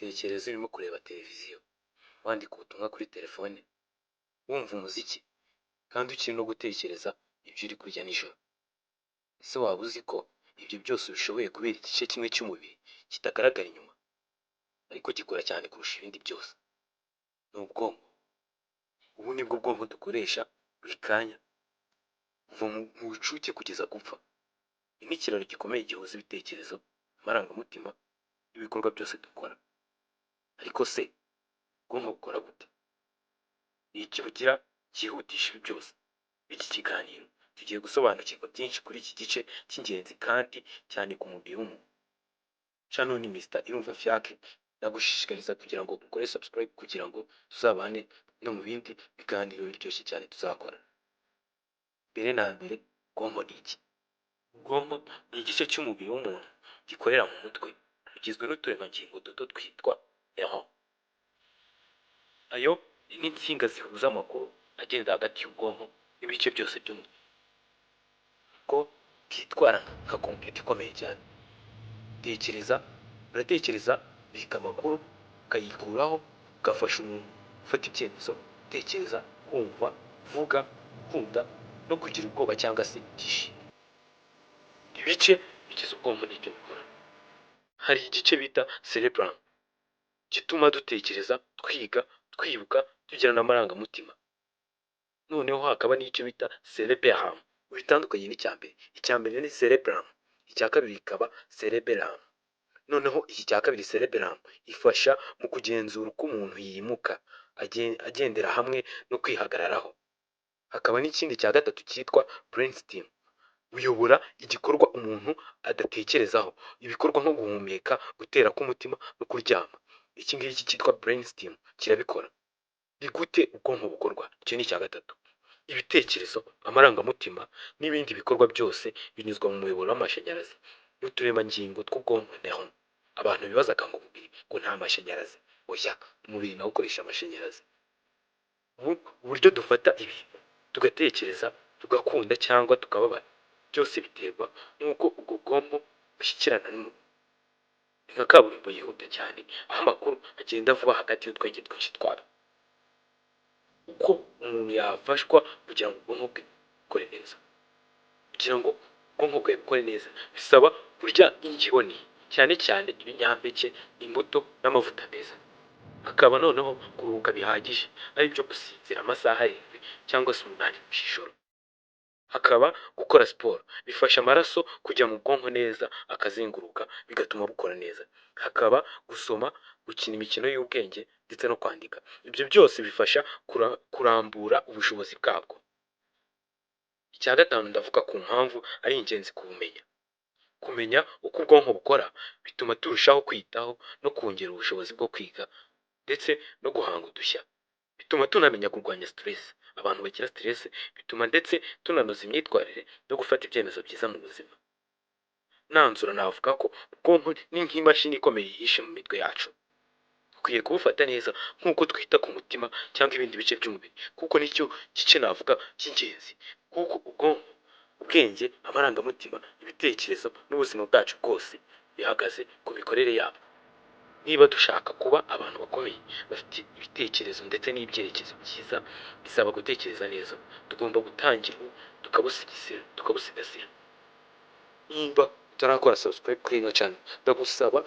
Tekereza urimo kureba televiziyo, wandika ubutumwa kuri telefone, wumva umuziki kandi ukiri no gutekereza ibyo uri kurya nijoro. Ese waba uzi ko ibyo byose ubishoboye kubera igice kimwe cy'umubiri kitagaragara inyuma, ariko gikora cyane kurusha ibindi byose? Ni ubwonko. Ubu ni bwo bwonko dukoresha buri kanya kuva mu bucuke kugeza gupfa. Ni nk'ikiraro gikomeye gihuza ibitekerezo, amarangamutima n'ibikorwa byose dukora. Ariko se ubwonko bukora gute? Ni iki bugira cyihutisha ibi byose? Iki kiganiro tugiye gusobanukirwa byinshi kuri iki gice cy'ingenzi kandi cyane ku mubiri w'umuntu. Channel ni Mr Irumva Fiacre, ndagushishikariza kugira ngo ukore subscribe kugira ngo tuzabane no mu bindi biganiro biryoshye cyane tuzakora. Mbere na mbere, ubwonko ni iki? Ubwonko ni igice cy'umubiri w'umuntu gikorera mu mutwe, bugizwe n'uturemangingo duto twitwa neuron. Ayo ni nk'insinga zihuza amakuru agenda hagati y'ubwonko n'ibice byose by'umubiri. Ko bwitwara nka computer ikomeye cyane. Tekereza, uratekereza, ubika amakuru, ukayikuraho, ugafasha umuntu gufata ibyemezo, gutekereza, kumva, kuvuga, gukunda no kugira ubwoba cyangwa se ibyishimo. Ibice bigize ubwonko n'ibyo bikora. Hari igice bita cerebrum gituma dutekereza, twiga, twibuka, tugira n'amarangamutima. Noneho hakaba n'icyo bita cerebellum, bitandukanye n'icya mbere. Icya mbere ni cerebrum, icya kabiri kikaba cerebellum. Noneho iki cya kabiri, cerebellum, ifasha mu kugenzura uko umuntu yimuka, agendera hamwe no kwihagararaho. Hakaba n'ikindi cya gatatu cyitwa brainstem, buyobora igikorwa umuntu adatekerezaho, ibikorwa nko guhumeka, gutera k'umutima no kuryama. Iki ngiki cyitwa brainstem kirabikora. Ni gute ubwonko bukorwa? Icyo ni icya gatatu. Ibitekerezo, amarangamutima n'ibindi bikorwa byose binyuzwa mu muyoboro w'amashanyarazi n'uturemangingo tw'ubwonko, neuron. Abantu bibazaga ngo umubiri ngo nta mashanyarazi. Oya, umubiri nawo ukoresha amashanyarazi. Ubu uburyo dufata ibintu, tugatekereza, tugakunda cyangwa tukababara, byose biterwa n'uko ubwo bwonko bushyikirana n'umubiri. Ni nka kaburimbo yihuta cyane, aho amakuru agenda vuba hagati y'utwenge twinshi twabyo. Uko umuntu yafashwa kugira ngo ubwonko bwe bukore neza? Kugira ngo ubwonko bwawe bukore neza bisaba kurya indyo iboneye, cyane cyane ibinyampeke, imbuto n'amavuta meza. Hakaba noneho kuruhuka bihagije, aribyo gusinzira amasaha 7 cyangwa se 8 mu ijoro. Hakaba gukora siporo, bifasha amaraso kujya mu bwonko neza, akazenguruka, bigatuma bukora neza. Hakaba gusoma, gukina imikino y'ubwenge ndetse no kwandika. Ibyo byose bifasha kurambura ubushobozi bwabwo. Icya gatanu, ndavuga ku mpamvu ari ingenzi kubumenya. Kumenya uko ubwonko bukora bituma turushaho kwitaho no kongera ubushobozi bwo kwiga ndetse no guhanga udushya. Bituma tunamenya kurwanya stress, abantu bagira stress, bituma ndetse tunanoza imyitwarire no gufata ibyemezo byiza mu buzima. Nanzura navuga ko ubwonko ni nk'imashini ikomeye yihishe mu mitwe yacu. Dukwiye kubufata neza nk'uko twita ku mutima cyangwa ibindi bice by'umubiri, kuko nicyo gice navuga cy'ingenzi, kuko ubwonko, ubwenge, amarangamutima, ibitekerezo n'ubuzima bwacu bwose bihagaze ku mikorere yabwo. Niba dushaka kuba abantu bakomeye, bafite ibitekerezo ndetse n'ibyerekezo byiza, bisaba gutekereza neza. Tugomba gutangira ubu, tukabusigasira. Nimba utarakora subscribe kuri ino channel, ndagusaba.